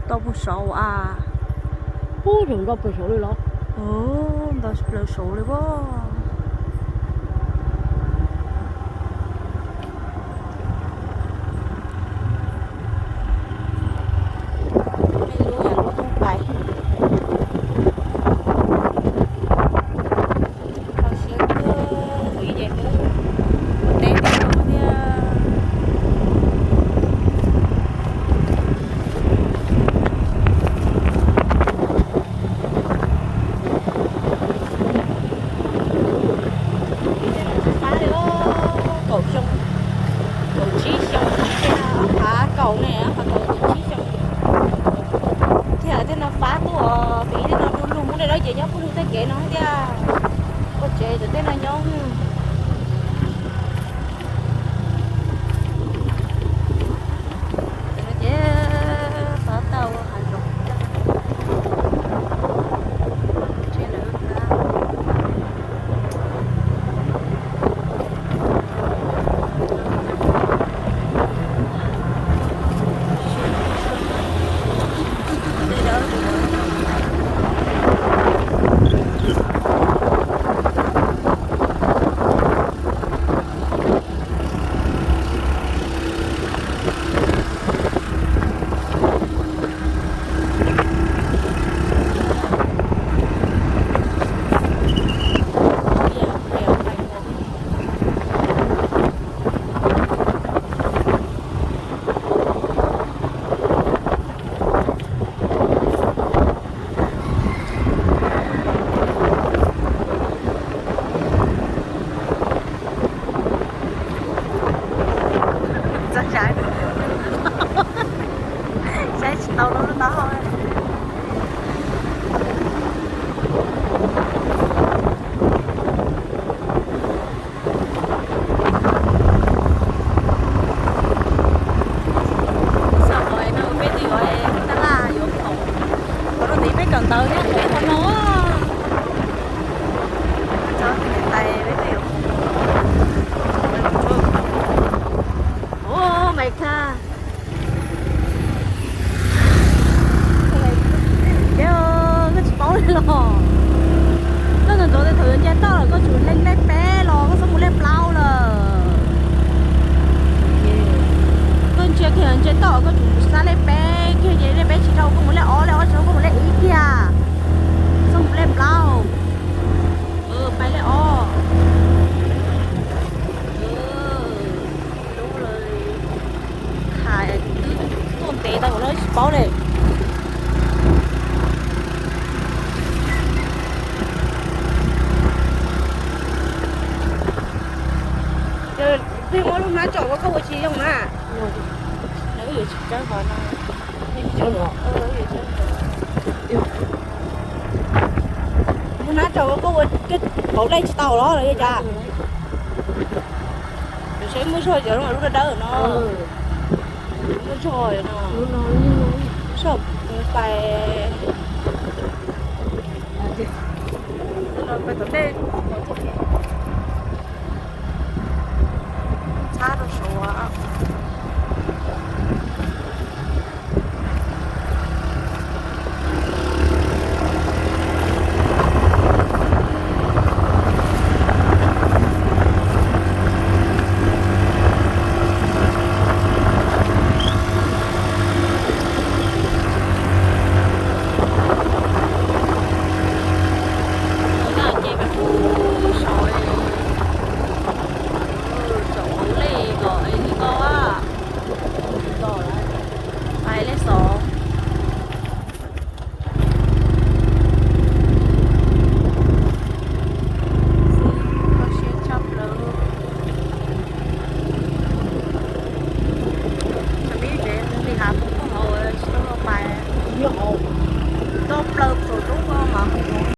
Tau puag saud a. Puag saum nto plaws saud li los? Nto plaws saud li as. Lub yog lub tub pais. Kho siab kawg, ib ces twb ua teb teb no thiab. Ib tej no tsis fab li, kaum xyoo, kaum tsib xyoo, ob phav kaum ne, ob phav kaum kaum tsib xyoo thiab. Tej no fab tuaj, vim tej no du lug, muaj dej dawb ces nyob pub lug tej kev no thiab. Ua tsev cov tej no nyob. Ces no ces fab tau hav zoov. Tsev lawv fab. Txog saib, saib tsis tau lub taub hau. Xav no peb twb yuav tab laj yuav khoom, rau tid peb kawm ntawv thiab khoom ib qho no. Cov tais peb twb yuav khoom. Oh my god. Ces koj tsis paub li los? Koj ntxov ntxov thaum yuav ntsia toj lawm koj tsum leej lej peb los koj txhob mus lej plaub lawm. Koj ntsia kiag ntsia toj koj tsum xav lej peb kiag, ces lej peb tsis dhau koj mus lej ob, lej ob tsis dhau koj mus lej ib kiag. Txhob mus lej plaub. Pais lej ob. Lub lawm, khas twb tuaj ntev tau lawm tsis paub li. Twb muab lub hnab tsom koj ua tsis zoo na. Lub hnab tsom koj ua pauv dej tsis tau los los yog cas? Saib muaj zog cov lub dawb dawb no. Muaj zog no. Pais, pais tom dej.